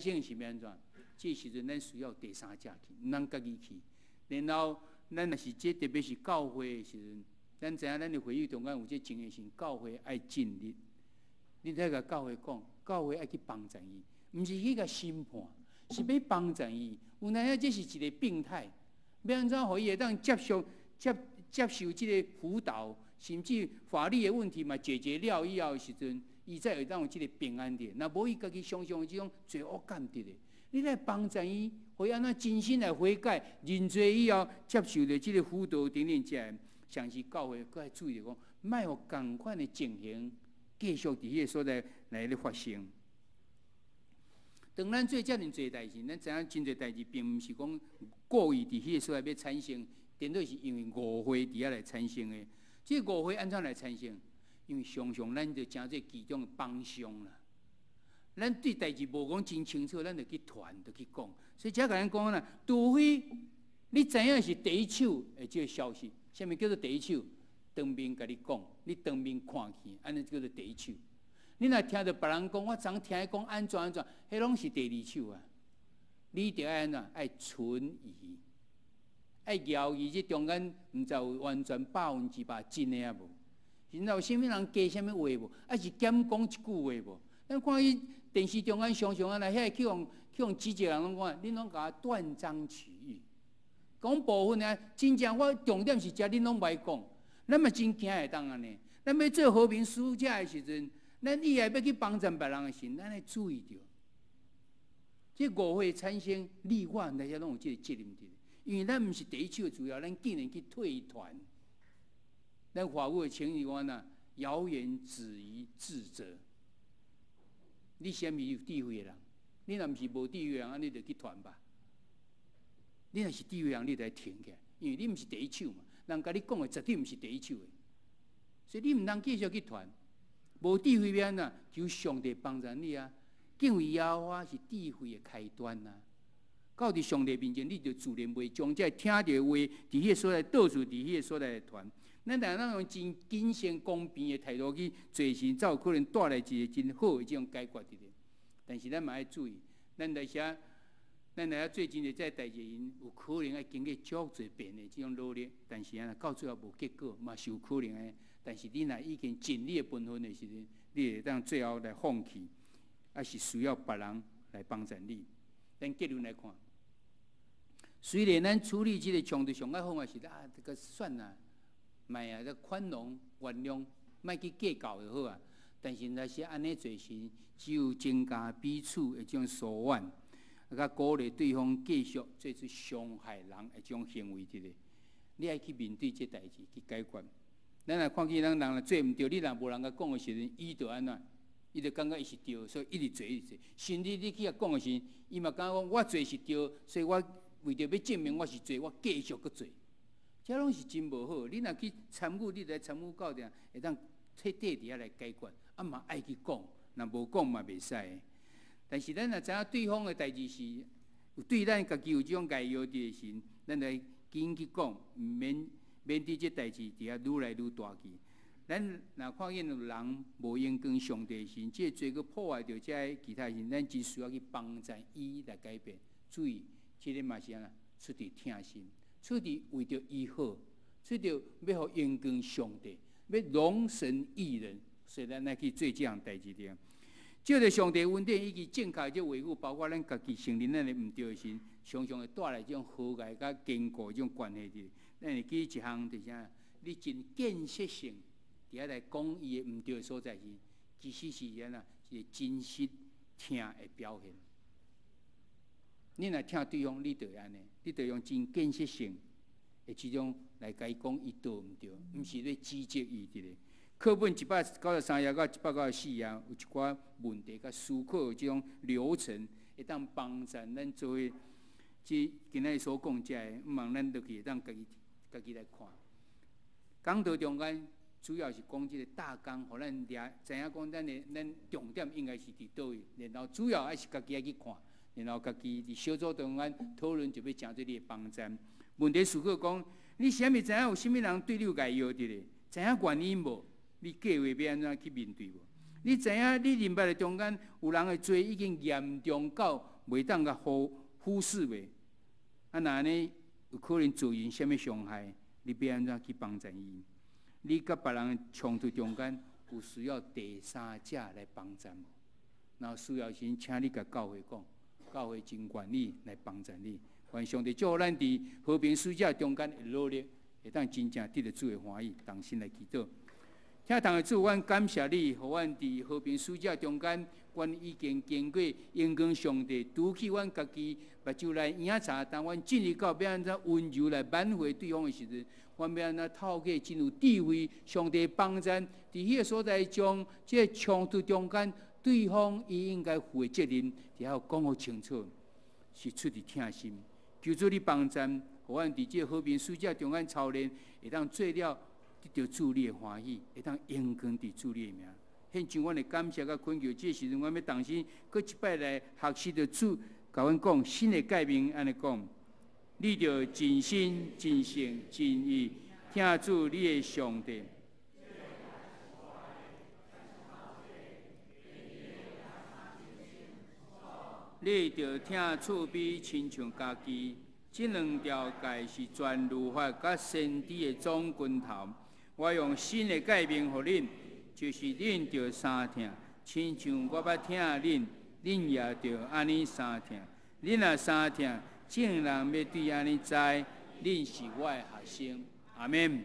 生是欲按怎？這時陣咱需要第三者去，毋通家己去。然後咱若是這特別是教會的時陣，咱知影咱的會議中間有這情形時，教會愛盡力。你愛共教會講，教會愛去幫助伊，毋是去共審判，是欲幫助伊。有當這是一個病態，欲按怎予伊會當接受這個輔導，甚至法律的問題嘛解決了以後的時陣，伊才會當有這個平安的。若無伊家己常常有這種罪惡感佇咧，你來幫助伊，會按怎真心來悔改、認罪以後，接受著這個輔導等等，這相信教會閣愛注意講，莫予仝款的情形繼續佇彼個所在來咧發生。當咱做遮爾濟代誌，咱知影真濟代誌，並毋是講故意佇彼個所在欲產生，顛倒是因為誤會佇遐來產生的。這個誤會按怎來產生？因為常常咱就成做其中的幫兇啦。咱對代誌無講真清楚，咱就去傳，就去講。所以遮共咱講啦，除非你知影是第一手的這個消息，啥物叫做第一手？當面共你講，你當面看見，按呢叫做第一手。你若聽著別人講，我昨聽伊講按怎按怎，彼攏是第二手啊！你著愛按怎？愛存疑，愛猶豫，這中間毋知有完全100%真的啊無？然後有啥物人加啥物話無？抑是減講一句話無？咱看伊電視中間常常按呢，遐個去予指責人攏講，恁攏共我斷章取義。講部分呢，真正我重點是遮，恁攏無愛講。咱嘛真驚會當按呢。咱欲做和平使者的時陣，咱以後欲去幫助別人的時，咱愛注意著。這誤會產生，你我內遮攏有這個責任佇。因為咱毋是第一手的資料，咱竟然去退傳。咱華語的成語講呐，謠言止於智者。你啥物有智慧的人？你若毋是無智慧的人，按呢就去傳吧。你若是智慧人，你就愛停起來，因為你毋是第一手嘛。人共你講的絕對毋是第一手的，所以你毋通繼續去傳。無智慧欲按怎？求上帝幫助你啊！敬畏耶和華是智慧的開端啊！到佇上帝面前，你就自然袂將這聽著的話，佇彼個所在到處佇彼個所在傳。咱若咱用真謹慎公平的態度去做事，才有可能帶來一個真好的這種解決佇咧。但是咱嘛愛注意，咱來遐做真濟這代誌，𪜶有可能愛經過足濟遍的這種努力，但是啊，到最後無結果，嘛是有可能的。但是你若已經盡你的本分的時陣，你會當最後來放棄，抑是需要別人來幫助你。咱結論來看，雖然咱處理這個衝突上較好嘛是啊，這個算啦，莫啊，這寬容原諒，莫去計較就好啊。但是若是按呢做時，只有增加彼此的這種疏遠，啊，鼓勵對方繼續做出傷害人的這種行為佇咧。你愛去面對這代誌去解決。咱若看見咱人若做毋對，你若無人共講的時陣，伊就按怎？伊就感覺伊是對，所以一直做一直做。甚至你去共講的時，伊嘛感覺講我做是對，所以我為著欲證明我是對，我繼續閣做。這攏是真無好。你若去參與，你來參與到定，會當徹底佇遐來解決。啊嘛愛去講，若無講嘛袂使。但是咱若知影對方的代誌是有對咱家己有這種礙藥佇的時，咱來緊去講，毋免免佇這代誌佇遐愈來愈大去。咱若看見有人無榮光上帝時，這個罪閣破壞著這个其他時，咱真需要去幫助伊來改變。注意，這個嘛是按怎？出佇疼心，出佇為著伊好，出佇欲予榮光上帝，欲榮神益人，所以咱來去做這項代誌著。借著上帝恩典以及正確這話語，包括咱家己承認咱的毋對的時，常常會帶來這種和諧佮堅固這種關係佇。咱會記一項就是啥？你真建設性佇遐來講伊的毋對的所在時，其實是按怎？是真實疼的表現。你若疼對方，你就會按呢，你就用真建設性的這種來共伊講伊對毋對，毋是咧指責伊佇咧。課本193頁到194頁有一寡問題佮思考的這種流程，會當幫助咱做伙這今仔日所講這个，毋茫咱落去會當家己來看。講道中間主要是講這個大綱，予咱掠知影講咱的咱重點應該是佇佗位，然後主要還是家己愛去看，然後家己佇小組中間討論就欲成做你的幫助。問題思考講，你啥物知影有啥物人對你有礙藥佇咧？知影原因無？你計劃欲按怎去面對無？你知影你認捌的中間有人的罪已經嚴重到袂當共忽視袂？啊，若按呢有可能造成啥物傷害？你欲按怎去幫贊伊？你佮別人衝突中間有需要第三者來幫贊無？若需要時，請你共教會講，教會真願意來幫贊你。願上帝祝福咱佇和平使者中間的努力，會當真正得著主的歡喜，同心來祈禱。疼痛的主，阮感謝你，予阮佇和平使者中間，阮已經經過榮光上帝，除去阮家己目睭內影殘，當阮進入到欲按怎溫柔來挽回對方的時陣，阮欲按怎透過真有智慧，上帝幫贊，佇彼个所在將這个衝突中間，對方伊應該負的責任，佇遐講予清楚，是出自疼心。求主你幫贊，予阮佇這个和平使者中間操練，會當做了得著主你的歡喜，會當榮光佇主你的名。獻上阮的感謝佮懇求，這時陣阮欲同心，閣一擺來學習著主，共阮講新的誡命，按呢講：你著盡心、盡性、盡意，疼主你的上帝。你著疼厝邊親像家己，這兩條誡是全律法佮先知的總根頭。我用新的誡命予恁，就是恁著相疼，親像我捌疼恁，恁也著按呢相疼。恁若相疼，眾人欲對按呢知，恁是我的學生。阿們。